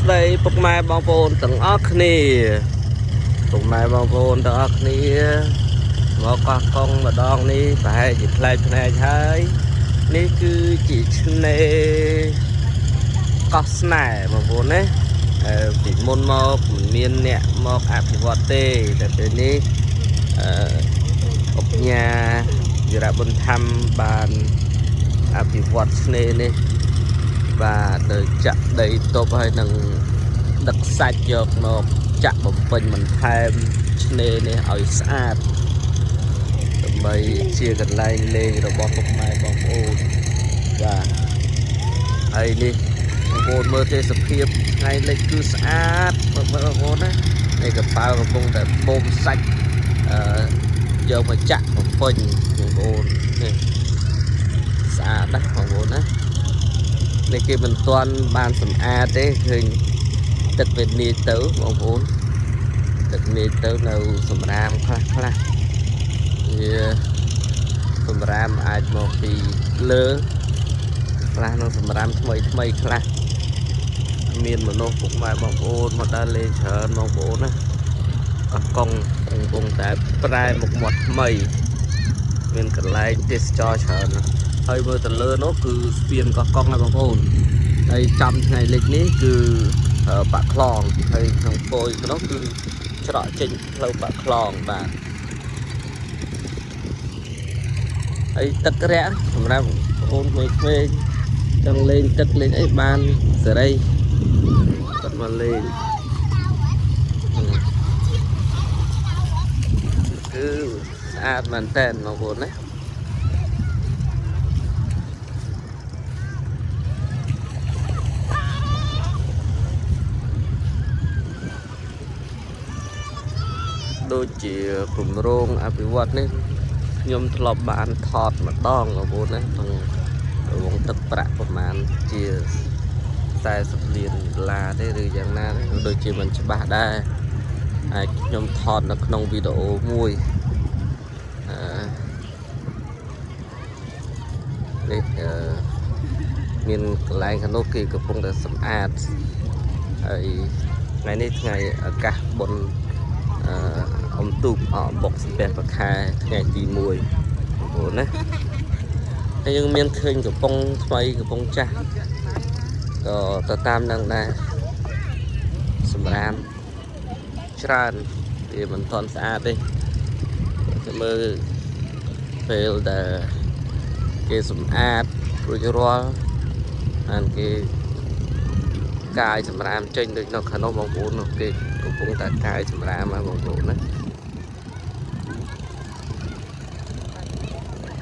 ស្តីពុកម៉ែបងប្អូនទាំងអស់គ្នាពុកម៉ែបងប្អូនទាំងអស់គ្នាមកកោះកុងម្ដងនេះប្រហែលជាប្លែកភ្នែកហើយនេះគឺជាឆ្នេរកោះស្នេហ៍បងប្អូនណាពីមុនមកមិនមានអ្នកមកអភិវឌ្ឍទេតែពេលនេះអឺអុកញ៉ាវីរៈប៊ុនធម្មបានអភិវឌ្ឍឆ្នេរនេះបាទទៅចាក់ដីទប់ហើយនឹងដឹកសាច់យកមកចាក់បំពេញបន្ថែមឆ្នេរនេះឲ្យស្អាតដើម្បីជាកន្លែងលេងរបស់ពុកម៉ែបងប្អូនបាទហើយនេះបងប្អូនមើលទេសភាពថ្ងៃលិចគឺស្អាតបងប្អូនណានេះកប៉ាល់កំពុងតែបូមសាច់អឺយកមកចាក់បំពេញបងប្អូននេះស្អាតណាស់បងប្អូនណានេះគេមិនទាន់បានសម្អាតទេឃើញទឹកវានាយទៅបងប្អូនទឹកនាយទៅនៅសម្រាមខ្លះខ្លះវាសម្រាមអាចមកពីលើខ្លះនឹងសម្រាមថ្មីថ្មីខ្លះមានមនុស្សពុកម៉ែបងប្អូនមកដើរលេងច្រើនបងប្អូនណាកោះកុងកំពុងតែប្រែមុខមាត់ថ្មីមានកន្លែងទេសចរច្រើនណាស់ហើយមើលទៅលើនោះគឺស្ពានកោះកុងហើយបងប្អូនហើយចំថ្ងៃលិចនេះគឺបាក់ខ្លងហើយក្នុងពយនោះគឺច្រកចេញផ្លូវបាក់ខ្លងបាទហើយទឹករាក់សម្រាប់បងប្អូនក្មេងៗចង់លេងទឹកលេងអីបានសេរីគាត់មកលេងគឺស្អាតមែនតើបងប្អូនណាដូចជាគម្រោងអភិវឌ្ឍនេះខ្ញុំធ្លាប់បានថតម្ដងបងប្អូនណាក្នុងរង្វង់ទឹកប្រាក់ប្រមាណជា40លានដុល្លារទេឬយ៉ាងណាដូចជាមិនច្បាស់ដែរហើយខ្ញុំថតនៅក្នុងវីដេអូមួយអឺនេះអឺមានកន្លែងខាងនោះគេកំពុងតែសម្អាតហើយថ្ងៃនេះថ្ងៃឱកាសបុណ្យអឺអុំទូកអបុកសំពះប្រខែថ្ងៃទី1បងប្អូនណាហើយយើងមានឃើញកំប៉ុងថ្មីកំប៉ុងចាស់ក៏ទៅតាមនឹងដែរសម្រាមច្រើនវាមិនទាន់ស្អាតទេទៅមើលពេលដែលគេសម្អាតរួចរាល់បានគេកាយសម្រាមចេញដូចនៅខាងនោះបងប្អូននោះគេកំពុងតែកាយសម្រាមហ៎បងប្អូនណា